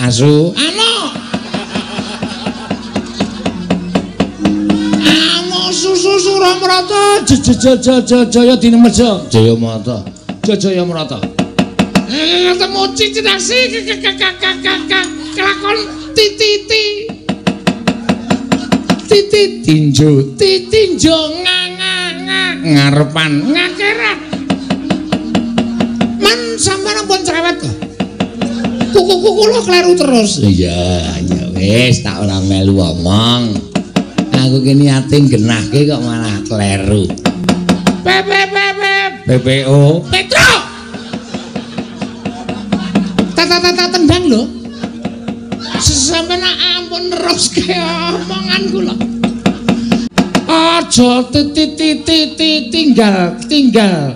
Asu. Amuk. Amuk susu Suramrata jaya dinemeja. Jaya mata. Jaya mrata. Ketemu cicit aksi kelakon tititi. Titi tinjo, titinjo nga ngarepan ngakerat. Man sampeyan ampun cerewet kok. Kuku-kuku kula kleru terus. Iya, ya wis tak ora melu omong. Aku ki niate nggenahke kok malah kleru. P P P P PPO Petro. Tata tendang lho. Sampeyan ampun neruske omongan kula. Aja titi tinggal tinggal.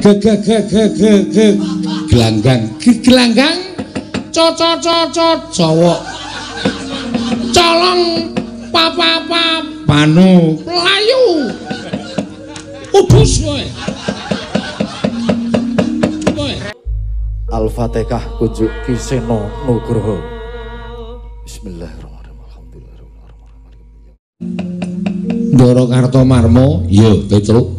G g g g g g gelanggang gelanggang co co co co cowok colong pa pa pa panu melayu ubus kowe. Al-Fatihah kunjuk Ki Seno Nugroho. Bismillahirrahmanirrahim. Alhamdulillahirrahmanirrahim. Ndara Kartomarmo, ya Petruk.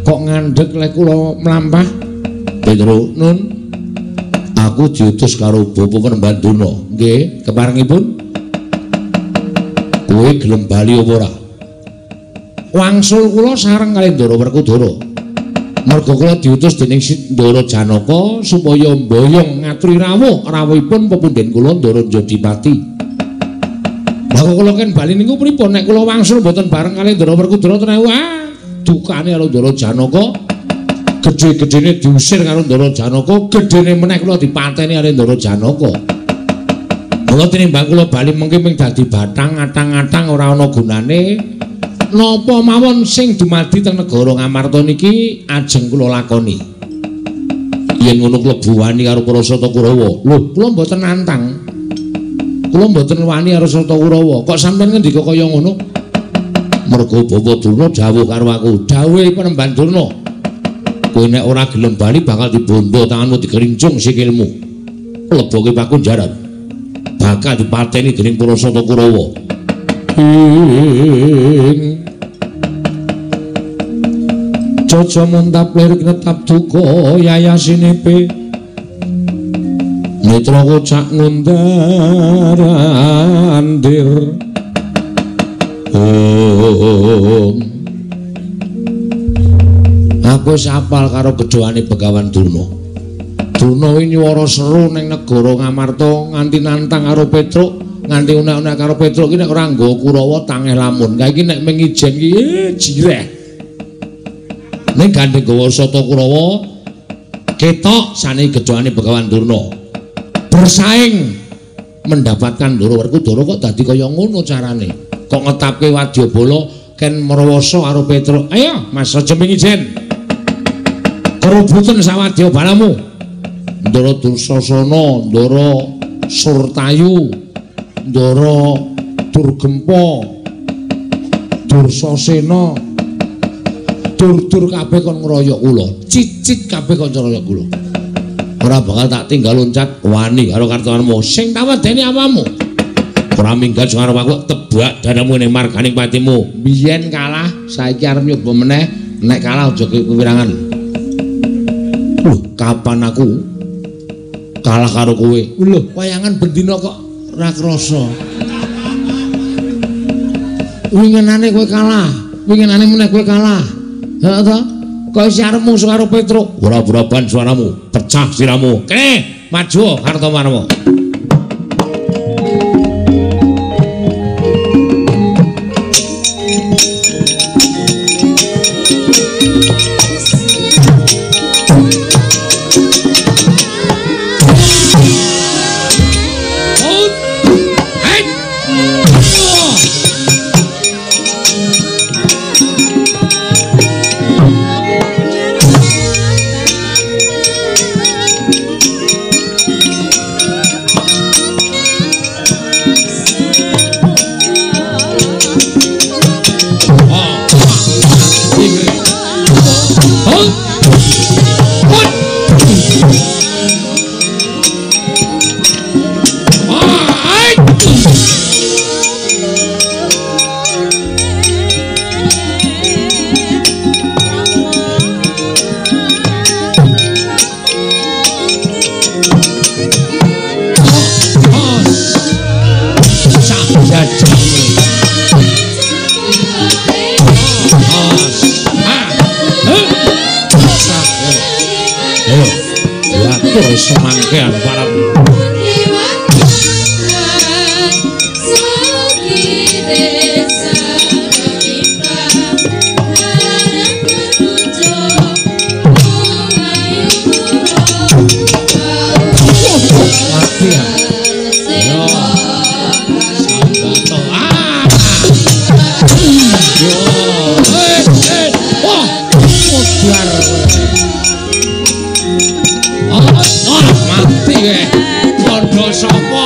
Kok ngandhek lek kula mlampah? Petruk, nun. Aku diutus karo Bapak Penemban Durna. Nggih, keparengipun. Kowe gelem bali apa ora? Wangsul kula sareng kalih Ndara Werkudara. Merga kula diutus dening Ndara Janaka supaya mboyong ngaturi rawuh rawuhipun pepundhen kula Ndara Jodipati. Lah kok kula ken bali niku pripun nek kula wangsul mboten bareng kalih Ndara Werkudara tenan wah dukane karo Ndara Janaka gedhe-gedhene diusir karo Ndara Janaka gedhene meneh kula dipateni karo Ndara Janaka. Mula tinimbang kula bali mengki ming dadi bathang atang-atang ora ana gunane. Napa mawon sing dumadi teng negara Ngamarta niki ajeng kula lakoni. Yen ngono klebu wani karo para Sata Kurawa. Lho, kula mboten nantang. Kula mboten wani karo Sata Kurawa. Kok sampeyan ngendika kaya ngono? Mergo Bapak Durna dawuh karo aku, dawuhe Penemban Durna. Kowe nek ora gelem bali bakal dibondo tanganmu digerincung sikilmu. Leboke pakunjaran. Bakal dipateni dening para Sata Kurawa. Ing Jojo muntap lirik netap duka yayasinipe Mitra kocak ngundar andir. Om. Aku wis apal karo gedhoane Begawan Durna. Durna iki nyuwara seru ning negara Ngamarta nganti nantang karo Petruk. Nganti unek-unek karo Petruk iki nek ora nggawa Kurawa tangeh lamun. Kae iki nek mung ijen iki jireh. Ning gandeng gawa Sata Kurawa ketok sane gedhoane Begawan Durna. Bersaing mendapatkan Ndara Werkudara kok dadi kaya ngono carane. Kok ngetapke wadyabala ken mrawasa karo Petruk. Ayo Mas aja mung ijen. Kerubuten sawadyabalamu. Ndara Dursasana, Ndara Surtayu, Ndara Durgempa, Dursasena, dur-dur kabeh kon ngroyok kula, cicit kabeh kon ngroyok kula. Ora bakal tak tinggal loncat wani karo Kartomarmo sing tak wedeni awamu. Ora minggat karo aku tebak dadamu ning marganing patimu. Biyen kalah, saiki arep nyoba meneh, nek kalah aja kewirangan. Loh, kapan aku kalah karo kowe? Lho, wayangan bendina kok ora krasa. Wingenane kowe kalah, wingenane meneh kowe kalah. Heeh to? Kok isih arep mungsuh karo Petruk? Ora buraban suaramu, pecah siramu. Kene, maju Kartomarmo. Wis semangkean parap. Mati ya. Yo. Sambato. Ah. Yo. Wah, modar. Oh, mati kowe. Padha sapa?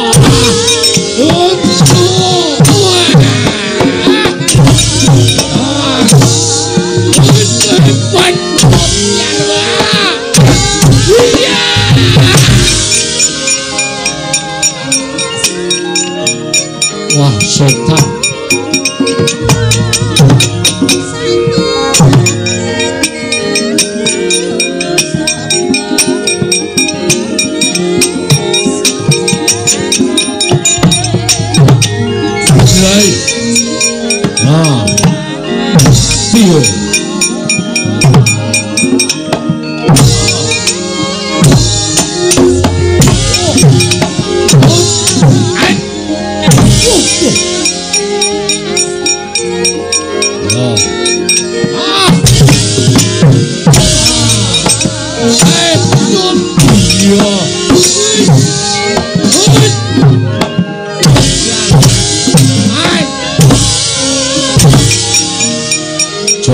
Wah, setan. Nah, iya.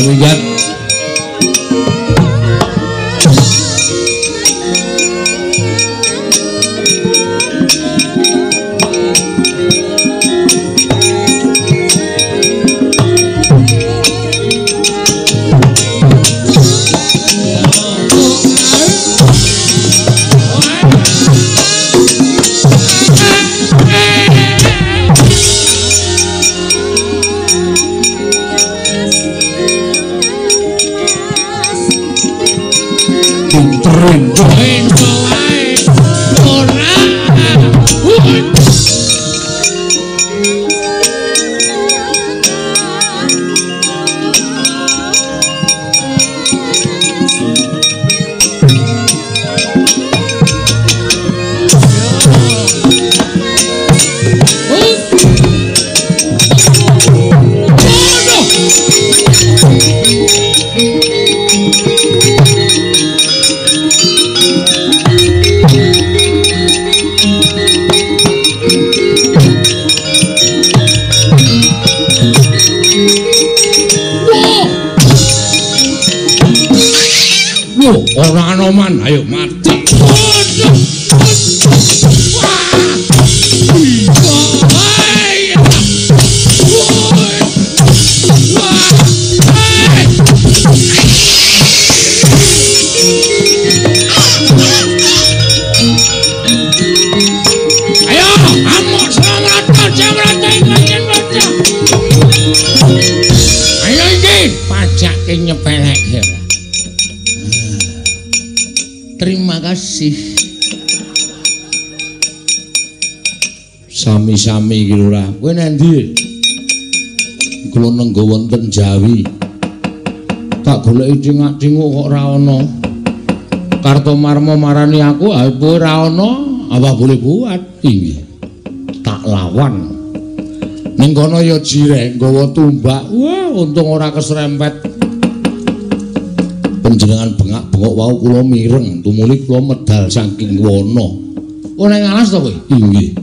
Minggat. Ora ana man, ayo mati. Ayo, amok selamat, jamrata. Ayo iki pajake nyepeleke. Terima kasih. Sami-sami iki Lurah. Kowe nang ndi? Kula nenggo wonten Jawi. Tak goleki cingak-cinguk kok ora ana. Kartomarma marani aku, ha kowe ora ana, apa boleh buat? Inggih. Tak lawan. Ning kono ya jireh nggawa tumbak. Wah, untung ora keserempet. Panjenengan bengak-bengok wau kula mireng, tumuli kula medal saking wana. Oh, nang alas to kowe? Inggih.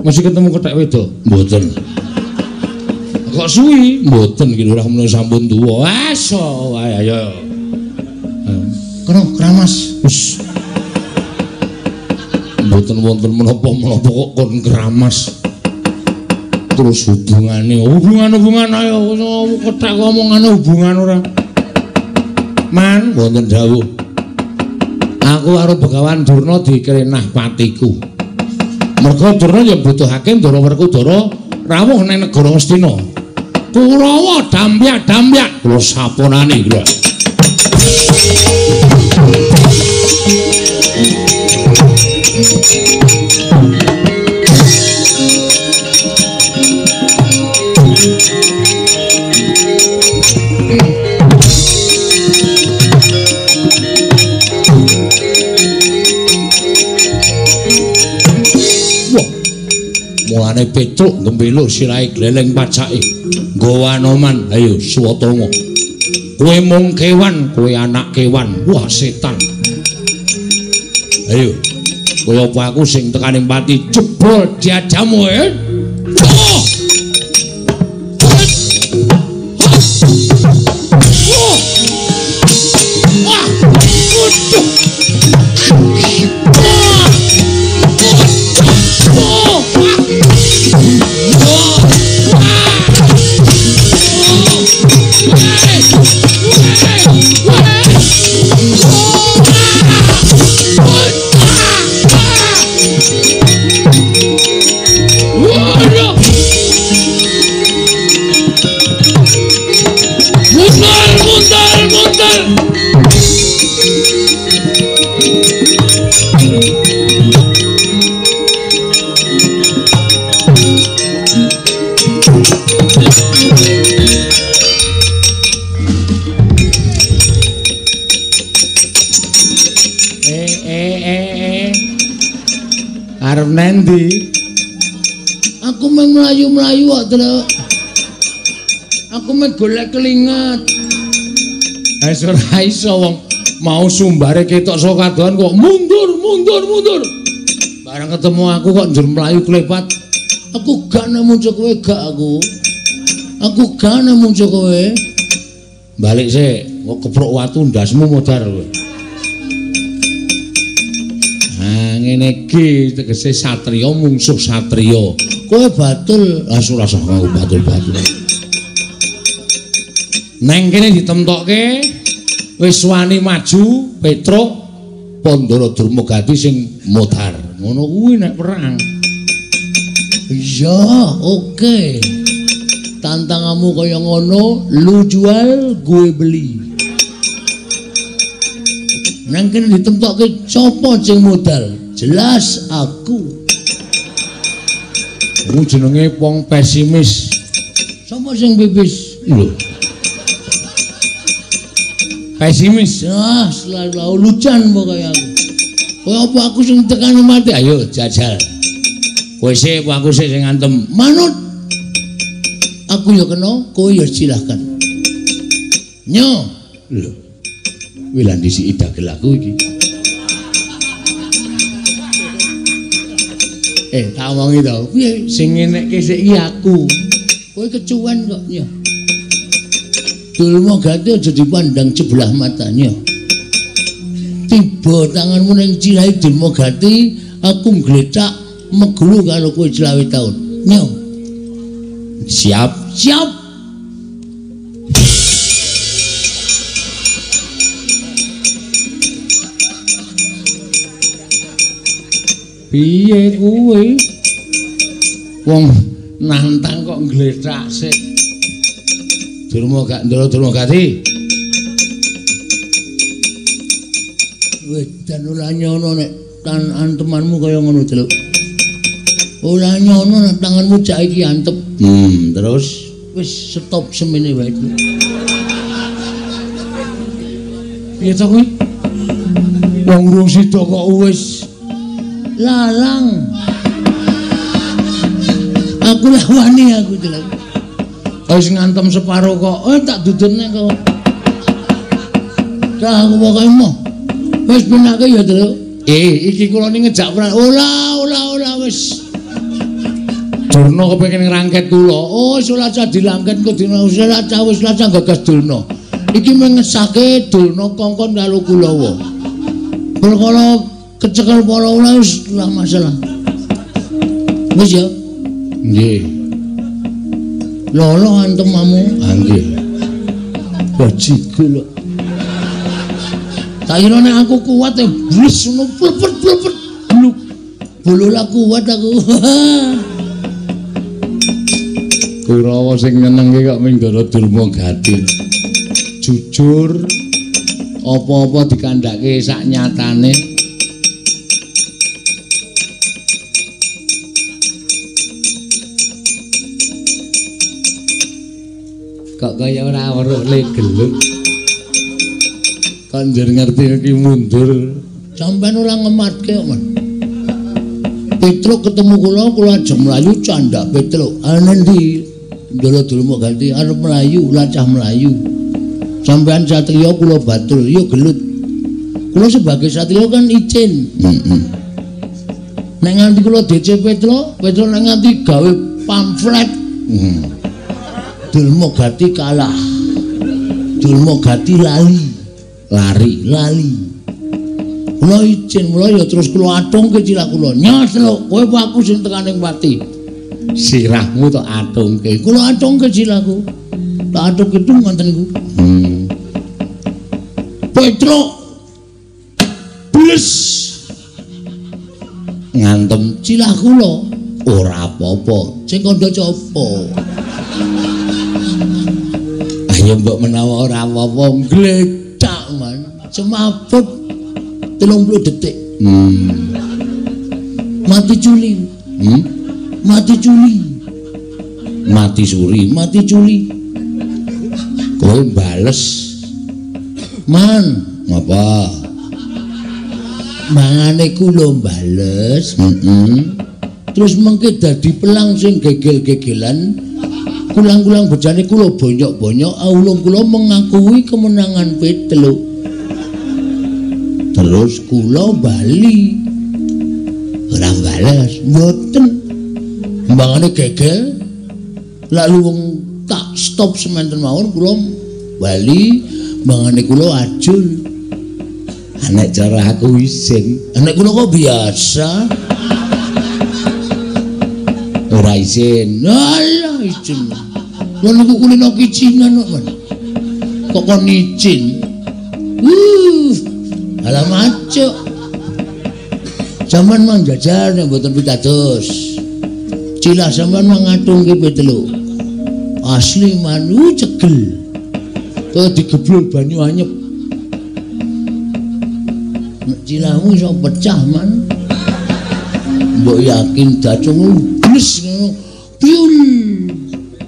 Mesti ketemu kethek wedok? Mboten. Kok suwi? Mboten iki Lurah menawa sampun tuwa. Aso wae ayo. Kono keramas. Wis. Mboten wonten menapa-menapa kok kon keramas. Terus hubungane, hubungan-hubungan ayo kethek omongane hubungan ora. Man, wonten dawuh. Aku karo Begawan Durna dikrenah patiku. Merga Durna ya mbutuhake Ndara Werkudara rawuh nang negara Ngastina. Kurawa dampyak-dampyak kula saponane iki lho. Mulane Petruk gembelo sirahe gleleng pacake. Nggawa Anoman, ayo Suwatama. Kowe mung kewan, kowe anak kewan. Wah setan. Ayo. Kowe apa aku sing tekaning pati jebol diajamu eh? Oh! Wah! Waduh! Arep nendi? Aku mung mlayu-mlayu kok, Truk. Aku mung golek kelinget. Wis ora iso wong mau sumbare ketok saka kadohan kok mundur, mundur, mundur. Bareng ketemu aku kok njur mlayu klepat. Aku gak nemu kowe gak aku. Aku gak nemu kowe. Balik sik, kok keprok watu ndasmu modar kowe. Nah, ngene iki tegese satriya mungsuh satriya. Kowe batul, ah ora usah nganggo batul-batul. Neng kene ditemtokke wis wani maju Petruk Pandara Durmagati sing modar. Ngono kuwi nek perang. Iya, oke. Tantanganmu kaya ngono, lu jual, gue beli. Nang kene ditemtokke sapa sing modal? Jelas aku. Ku jenenge wong pesimis. Sapa sing pipis? Lho. Pesimis. Ah, selalu lucan pokoke aku. Kowe apa aku sing tekan mati? Ayo jajal. Kowe sik apa aku sik sing ngantem? Manut. Aku ya kena, kowe ya silahkan. Nyo. Lho. Kuwi lan disiki dagel aku iki. Tak omongi to. Piye sing ngenekke sik iki aku. Kowe kecuwen kok nyo. Durmagati aja dipandang sebelah matanya. Tiba tanganmu ning cirahe Durmagati, aku nggletak megulu karo kowe 25 taun. Nyo. Siap, siap. Piye kuwi? Wong nantang kok nggletak sik. Durma gak ndara Durmagati. Wedan ora nyono nek tan antemanmu kaya ngono, Celuk. Ora nyono nek tanganmu cak iki antep. Terus wis stop semene wae. Piye to kuwi? Wong urung sida kok wis lalang. Aku lawani aku, Celuk. Wis ngantem separo kok. Tak dudune kok. Dah aku pokoke moh. Wis penake ya, Truk. Iki kula ni ngejak perang. Ora, ora, ora wis. Durna kepengin ngrangket kula. Oh, wis ora cah dilangket kok dina wis ora cah wis ora cah gagas Durna. Iki mengesake Durna kongkon karo Kulawa. Perkara kecekel para ora wis lah masalah. Wis ya. Nggih. Lolo antemamu. Ah nggih. Bajiku lho. Tak kira nek aku kuat ya blis ngono plepet plepet bluk. Bolola kuat aku. Kurawa sing nyenengke kok Ndara Durmagati. Jujur apa-apa dikandhake sak nyatane. Kok kaya ora weruh le gelut. Kok njur ngerti iki mundur. Sampeyan ora ngematke kok, Man. Petruk ketemu kula, kula ajeng mlayu candhak Petruk. Ana ndi? Ndara Durmagati arep mlayu, lacah mlayu. Sampeyan satriya kula batul, ya gelut. Kula sebagai satriya kan icin. Heeh. Nek nganti kula DC Petruk, Petruk nek nganti gawe pamflet. Durmagati kalah. Durmagati lali. Lari, lali. Kula icin, mula ya terus kula atungke cilah kula. Nyos lho, kowe apa aku sing tekaning pati? Sirahmu tok atungke. Kula atungke cilahku. Tak atungke itu ngoten niku. Petruk bles ngantem cilah kula. Ora apa-apa. Sing kandha copo. Ayo mbok menawa ora apa-apa glecak man. Semaput 30 detik. Mati culi. Mati culi. Mati suri, mati culi. Kowe bales. Man, ngapa? Mangane kula bales. Terus mengke dadi pelang sing gegel-gegelan. Kulang-kulang bejane kula bonyok-bonyok, aulung kula mengakui kemenangan Petruk. Terus kula bali. Ora bales, mboten. Mbangane gegel. Lalu wong tak stop sementen mawon kula bali, mbangane kula ajul. Nek cara aku isin, nek kula kok biasa. Ora isin. Alah isin. Lha niku kulino kicinan kok, Man. Kok kon icin. Alah macuk. Sampeyan mang jajal nek mboten pitados. Cilah sampeyan mang ngatungke Petruk. Asli manu cegel. Kaya digeblul banyu anyep. Nek cilahmu iso pecah man. Mbok yakin dacungmu bles ngono. Piul.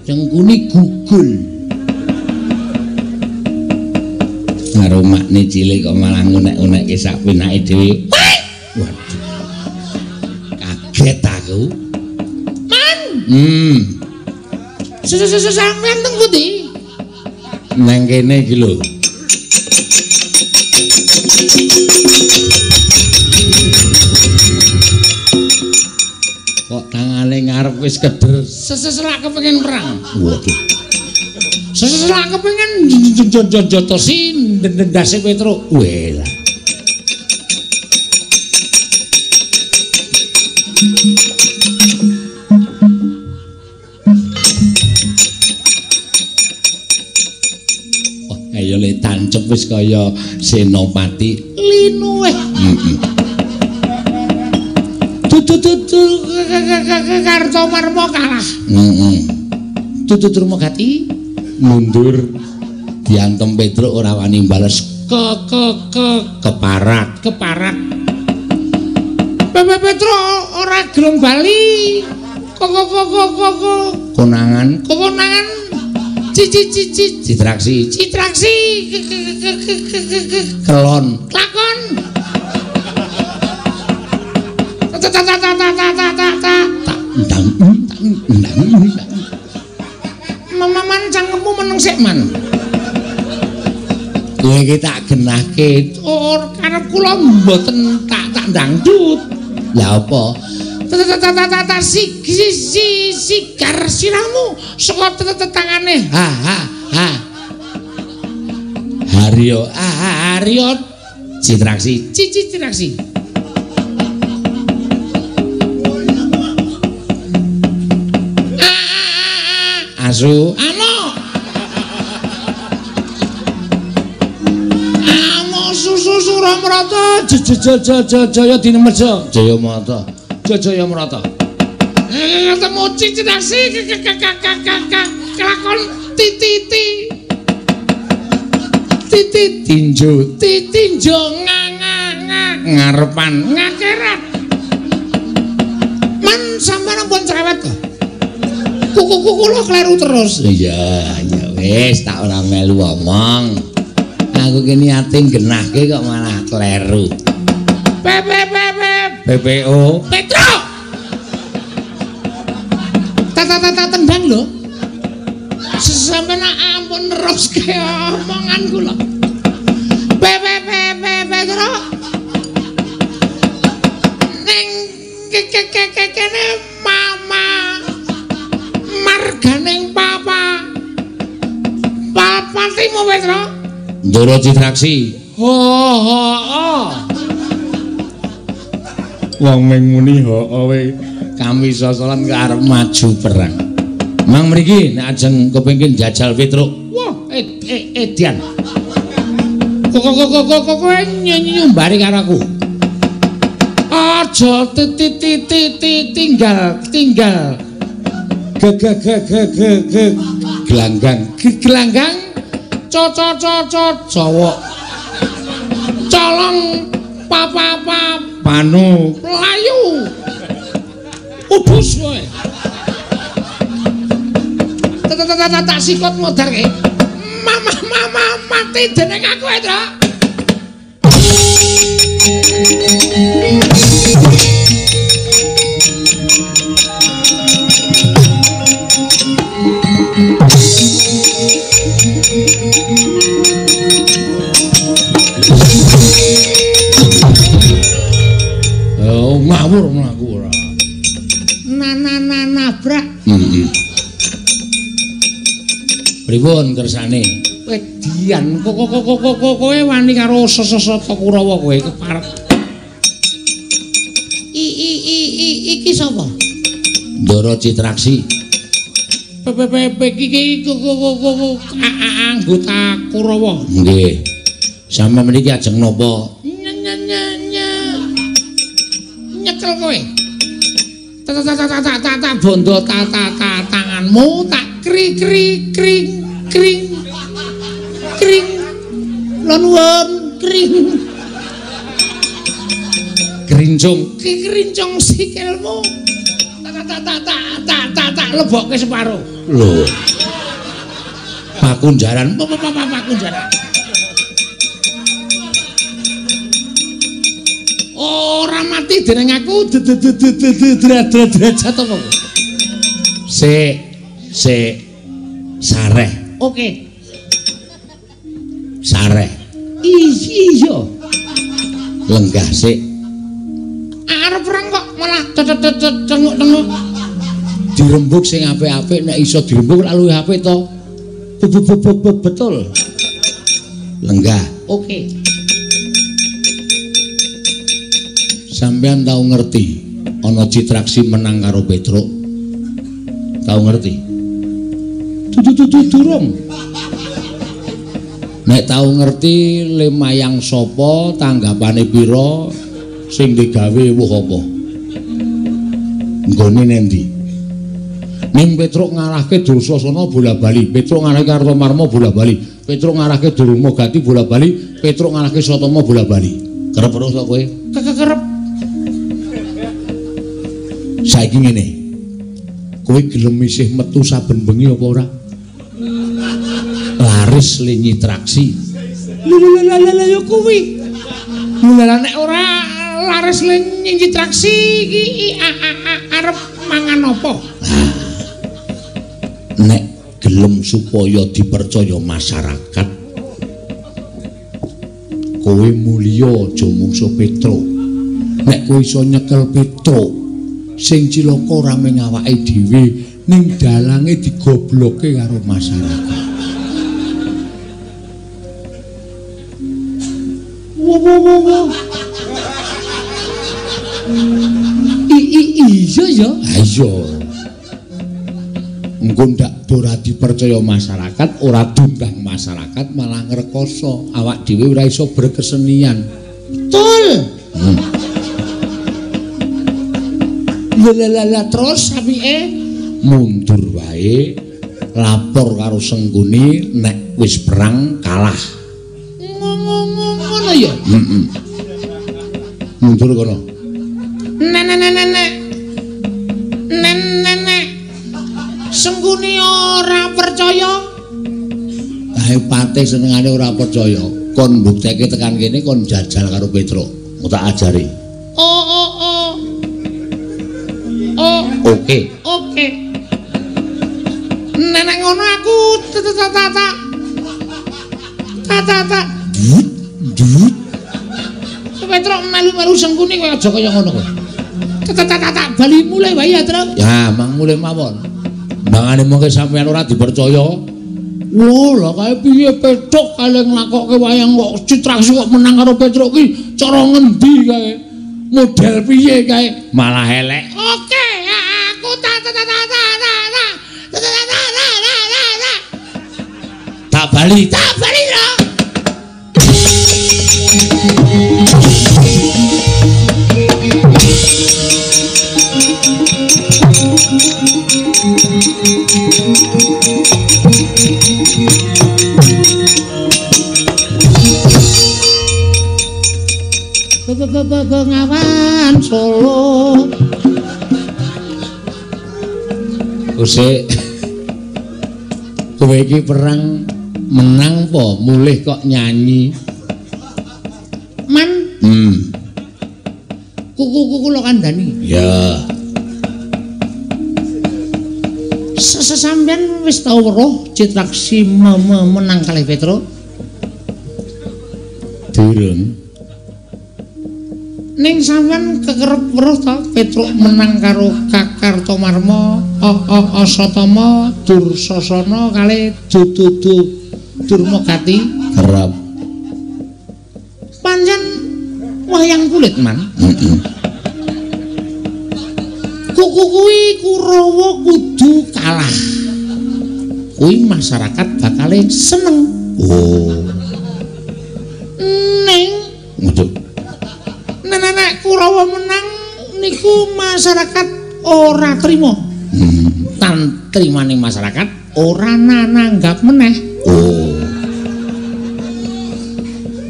Cengkuni gugul. Karo makne cilik kok malah ngunek-unekke sak penake dhewe. Waduh. Kaget aku. Man. Sampeyan teng pundi? Nang kene iki lho. Kok tangane ngarep wis keder. Seselak kepengin perang. Waduh. Seselak kepengin jotosi ndendase Petruk. Weh lah. Wah, ayo le tancep wis kaya Senopati linuweh. Dudu Kartomarma kalah. Dudu Durmagati mundur diantem Petruk ora wani bales. Ke keparat, keparat. Petruk ora gelem bali. Kok konangan, konangan. Cici citraksi, citraksi. Kelon, kelakon. Ta ta ta ta ta ta ta ta. Ndang ndang ndang. Mamaman cangkemmu meneng sik man. Kowe iki tak genahke. Or karep kula mboten tak ndangdut. Lah apa? Ta ta ta ta ta si si sigar sirahmu saka tangane. Ha ha ha. Haryo Haryo citraksi citraksi. Asu amo amo susu Suramrata jaya dinemeja jaya mata jaya mrata ketemu citraksi kelakon titi titi tinjo tinjo ngarepan ngakerat man sampeyan pun cerewet kok. Kuku kula kleru terus. Iya, ya wis tak ora melu omong. Aku ki niate genahke kok malah kleru. P P P P P P O Petruk. Tak tendang lho. Sampeyan ampun neruske omongan kula. P P P P Petro. Ning kene mama marganing papa. Papatimu Petro. Ndara Citraksi. Ho ho ho. Wong ming muni ho kowe kami sosolan arep maju perang. Mang mriki nek ajeng kepengin jajal Petruk. Wah, edian. Kok kowe nyumbari karo aku. Aja tinggal tinggal. G g g g g g gelanggang gelanggang co co co co cowok. Colong papa pa panu mlayu. Ubus kowe. Tak sikot modar ke. Mama mama mati jeneng aku Endra. Oh, ngawur mlaku ora. Na na na nabrak. Heeh. Pripun kersane? Edian kok kowe wani karo sesata Kurawa kowe keparek. I i i i iki sapa? Ndara Citraksi. P P P P iki anggota Kurawa. Nggih. Sampeyan mriki ajeng napa? Nyekel kowe. Tak tak tak tak tak tak bondo tak tak tak tanganmu tak kri kri kring kring kring lon kring krincung krincung sikilmu tak tak tak tak tak tak tak lebokke separo lho pakunjaran pakunjaran ora mati dening aku derajat apa sik sik sareh oke sareh iya lenggah sik arep perang kok malah cenguk-cenguk dirembuk sing apik-apik nek iso dirembuk lak luwih apik to betul lenggah oke. Sampeyan tau ngerti ana Citraksi menang karo Petruk? Tau ngerti? Durung. Nek tau ngerti lemayang sapa, tanggapane pira, sing digawe wuh apa? Nggone nendi? Ning Petruk ngalahke Dursasana bola-bali, Petruk ngalahke Kartomarma bola-bali, Petruk ngalahke Durmagati bola-bali, Petruk ngalahke Satama bola-bali. Kerep terus to kowe? Kerep. Saiki ngene. Kowe gelem isih metu saben bengi apa ora? Laris le nyitraksi. Lha lha lha ya kuwi. Lha nek ora laris le nyitraksi iki arep mangan apa? Nek gelem supaya dipercaya masyarakat, kowe mulya aja mungsuh Petruk. Nek kowe iso nyekel Petruk, sing cilaka ora mung awake dhewe, ning dalange digobloke karo masyarakat. Wo wo wo wo. Iya ya. Iya. Engko ndak ora dipercaya masyarakat, ora diundang masyarakat, malah ngrekoso. Awak dhewe ora iso berkesenian. Betul. Lha terus apike mundur wae, lapor karo Sengkuni nek wis perang kalah. Ngono ya. Heeh. Mundur kono. Nek nek nek nek. Nek nek. Sengkuni ora percaya. Kae patih senengane ora percaya. Kon mbukteke tekan kene kon jajal karo Petruk. Tak ajari. Oh oh oh. Oh. Oke. Oke. Ta ta ta ta ta. Dut. Petruk melu-melu Sengkuni kowe aja kaya ngono kowe. Ta ta ta ta bali mulih wae ya, Truk. Ya, mang mulih mawon. Mbangane mongke sampeyan ora dipercaya. Lho, lha kae piye Petruk kale nglakokke wayang kok Citraksi kok menang karo Petruk ki cara ngendi kae? Model piye kae? Malah elek. Oke, aku ta ta ta ta ta ta ta ta ta ta ta ta. Tak bali, tak bali, Truk. Bengawan Solo. Usik kowe iki perang menang po mulih kok nyanyi. Man. Kuku-kuku lo kandhani. Ya. Sesampeyan wis tau weruh Citraksi menang kalih Petruk? Durung. Ning sampeyan kekerep weruh ta Petruk menang karo Kakartomarma, Asatama, Dursasana kalih Dududu Durmagati? Kerep. Pancen wayang kulit, Man. Heeh. Kuku kuwi Kurawa kudu kalah. Kuwi masyarakat bakale seneng. Oh. Ning ngono. Nek Kurawa menang niku masyarakat ora trima. Tan trimaning masyarakat ora nananggap meneh. Oh.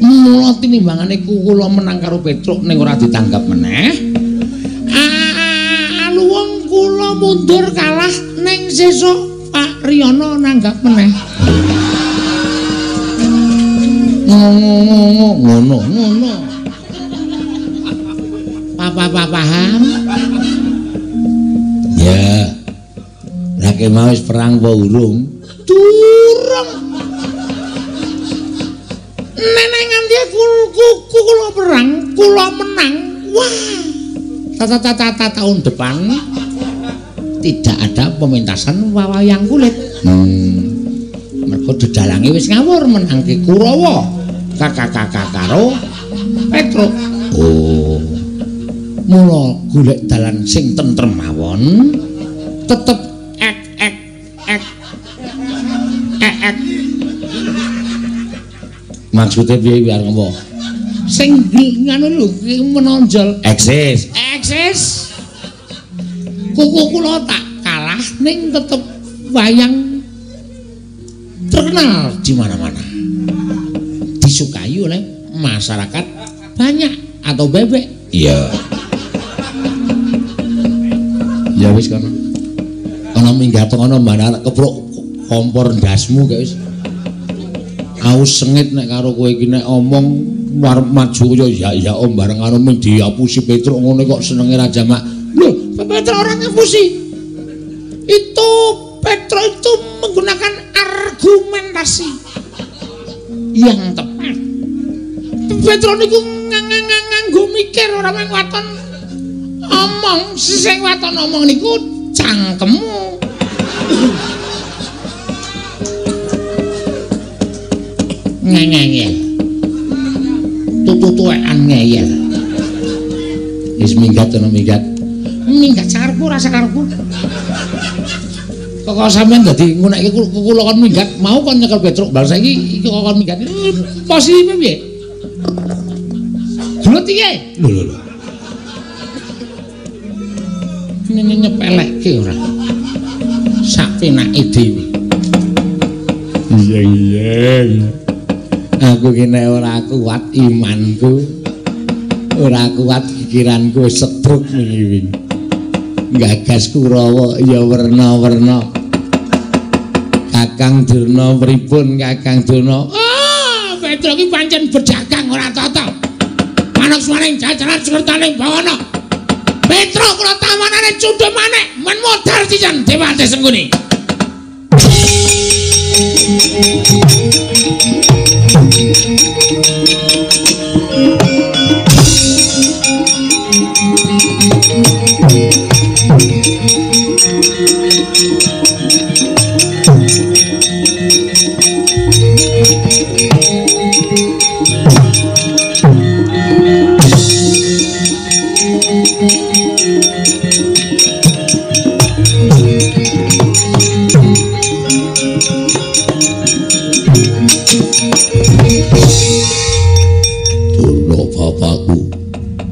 Mula tinimbangane kula menang karo Petruk ning ora ditanggap meneh. Aluwung kula mundur kalah ning sesuk Pak Riyana nanggap meneh. Ngono ngono ngono. Papa paham? Ya. Lah ke mau wis perang apa urung? Durung. Nenek nganti kula perang, kula menang. Wah. Tata tahun depan tidak ada pementasan wayang kulit. Mergo dedalange wis ngawur menangke Kurawa. Kakak karo Petruk. Oh. Mula golek dalan sing tentrem mawon, tetep ek ek ek ek ek. Maksudnya piye biar ngomong? Sing nganu lho menonjol eksis. Eksis. Kuku kula tak kalah ning tetep wayang terkenal di mana-mana. Disukai oleh masyarakat banyak atau bebek. Iya. Ya wis kono. Kono minggat kono mbana kepruk kompor ndasmu kae wis. Aus sengit nek karo kowe iki nek omong arep maju kaya ya ya om bareng karo ming diapusi Petruk ngono kok senenge ra jamak. Lho, Petruk ora ngapusi. Itu Petruk itu menggunakan argumentasi yang tepat. Petruk niku nganggo mikir ora mung waton omong, sing waton omong niku cangkemmu. Ngeyel. Tutu-tuwekan ngeyel. Wis minggat ana minggat. Minggat sakarepku ora sakarepku. Kok sampean dadi ngunekke kula kon minggat, mau kon nyekel Petruk bal saiki iki kok kon minggat. Posisine piye? Gelut iki. Lho lho lho. Nyepelekke ora. Sak penake dhewe. Iya iya. Aku ki nek ora kuat imanku, ora kuat pikiranku wis setruk wingi-wingi. Gagas Kurawa ya werna-werna. Kakang Durna pripun Kakang Durna? Ah, Petruk ki pancen berdagang ora tata. Manuk-maning jajaran sekertaning bawana. Petruk kula tawanane cundha manik men modar sisan Dewate Sengkuni.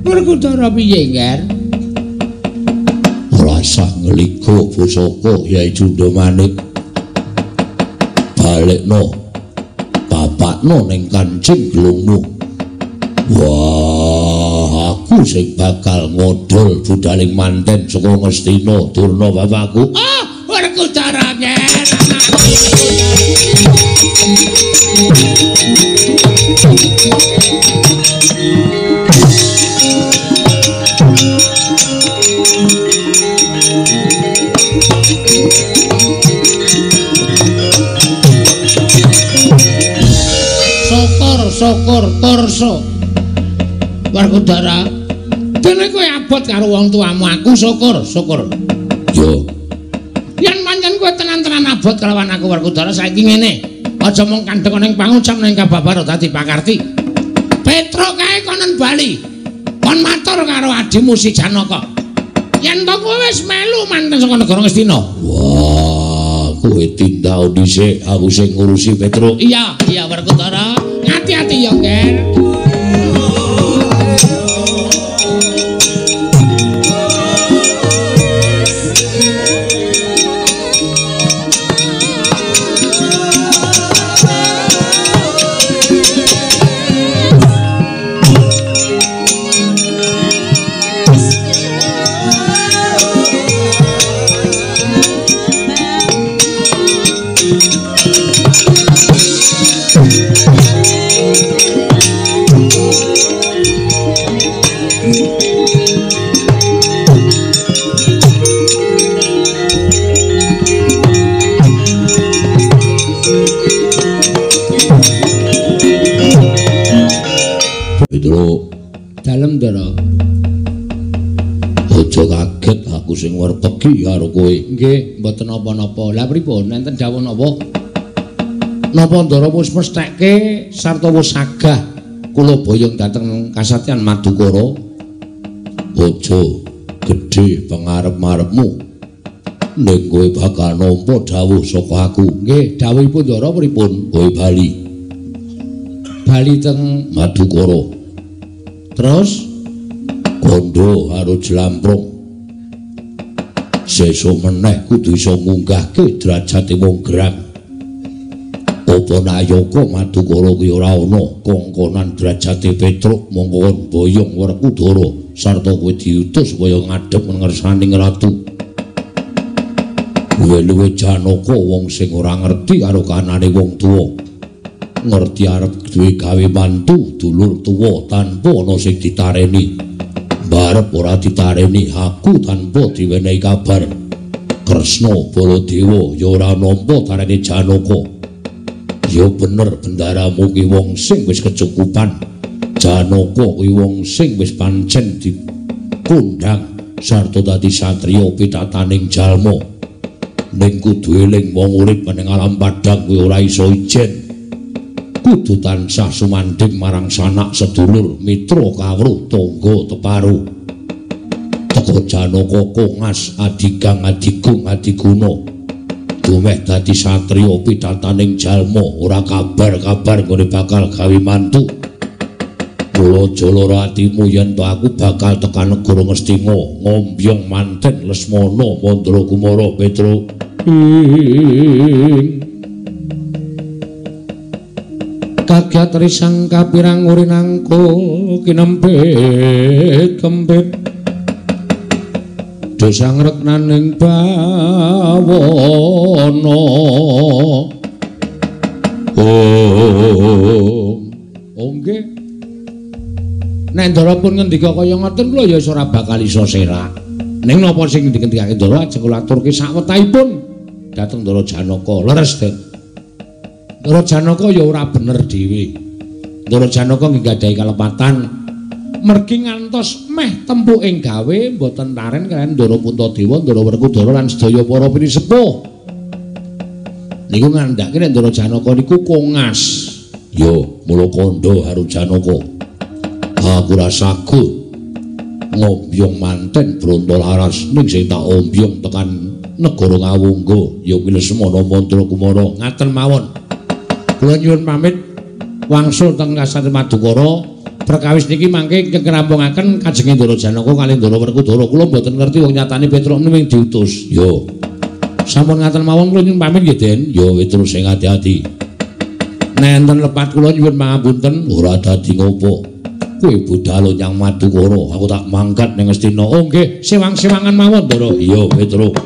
Werkudara piye, Nger? Ora sah ngligo pusaka Yai Cundamanik. Balekno bapakno ning kancing gelungmu. Wah, aku sing bakal ngodol budaling manten saka Ngastina Durna bapakku. Ah, Werkudara, Nger. Syukur torso. Werkudara, dene kowe abot karo wong tuamu, aku syukur, syukur. Yo. Yen pancen kowe tenan-tenan abot kelawan aku Werkudara, saiki ngene. Aja mung kandhek ning pangucap ning kababar dadi pakarti. Petruk kae konen bali. Kon matur karo adimu si Janaka. Yen to kowe wis melu manten saka negara Ngastina. Wah, kowe tindak dhisik, aku sing ngurusi Petruk. Iya, iya Werkudara. Hati-hati ya, Ger. Dalem, Ndara. Aja kaget aku sing werpegi karo kowe. Nggih, mboten napa-napa. Lah pripun? Enten dawuh napa? Napa Ndara wis mestheke sarta wis sagah kula boyong dhateng kasatyan Madukara? Aja gedhe pangarep-arepmu. Ning kowe bakal nampa dawuh saka aku. Nggih, dawuhipun Ndara pripun? Kowe bali. Bali teng Madukara. Terus kondo karo jlamprung. Sesuk meneh kudu iso ngunggahke derajate wong gerang. Apa nayaka Madukara kuwi ora ana kongkonan derajate Petruk mongko kon boyong Werkudara sarta kowe diutus supaya ngadhep ngersaning ratu. Luwe-luwe Janaka wong sing ora ngerti karo kanane wong tuwa. Ngerti arep duwe gawe mantu dulur tuwa tanpa ana sing ditareni. Barep ora ditareni aku tanpa diwenehi kabar. Kresna Baladewa ya ora nampa tarene Janaka. Ya bener bendaramu ki wong sing wis kecukupan. Janaka kuwi wong sing wis pancen dikundang sarta dadi satriya pitataning jalma. Ning kudu eling wong urip ning alam padhang kuwi ora iso ijen. Kudu tansah sumandhing marang sanak sedulur, mitra kawruh, tangga teparu. Teka Janaka kongas adigang adigung adiguna. Dumeh dadi satriya pitataning jalma, ora kabar-kabar nggone bakal gawe mantu. Mula aja lara atimu yen to aku bakal tekan negara Ngastina, ngombyong manten Lesmana Mandra Kumara Petruk. Kagiat risang kapirang urinangko kinempit kempit dosa ngreknaning bawana. Oh, nggih. Nek Ndara pun ngendika kaya ngoten kula ya wis ora bakal iso serak. Ning napa sing dingendikake Ndara ajeng kula aturke sakwetahipun dhateng Ndara Janaka. Leres, Den. Ndara Janaka ya ora bener dhewe. Ndara Janaka nggih gadhahi kalepatan mergi ngantos meh tempuh ing gawe mboten taren kaliyan Ndara Puntadewa, Ndara Werkudara lan sedaya para pinisepuh. Niku ngandhake nek Ndara Janaka niku kongas. Yo, mula kandha karo Janaka. Aku ora sagut ngombyong manten Brontolaras ning sing tak ombyong tekan negara Ngawungga ya kuwi Lesmana Mantra Kumara. Ngaten mawon. Kula nyuwun pamit wangsul teng Kasatri Madukara. Perkawis niki mangke ingkang krampungaken kajenge Ndara Janaka kalih Ndara Werkudara. Kula mboten ngerti wong nyatane Petruk ming diutus. Yo. Sampun ngaten mawon kula nyuwun pamit nggih, Den. Yo wis terus sing ati-ati. Nek enten lepat kula nyuwun pangapunten, ora dadi ngopo. Kowe budal nyang Madukara, aku tak mangkat ning Ngastina. Oh nggih, sewang-sewangan mawon, Ndara. Iya, Petruk.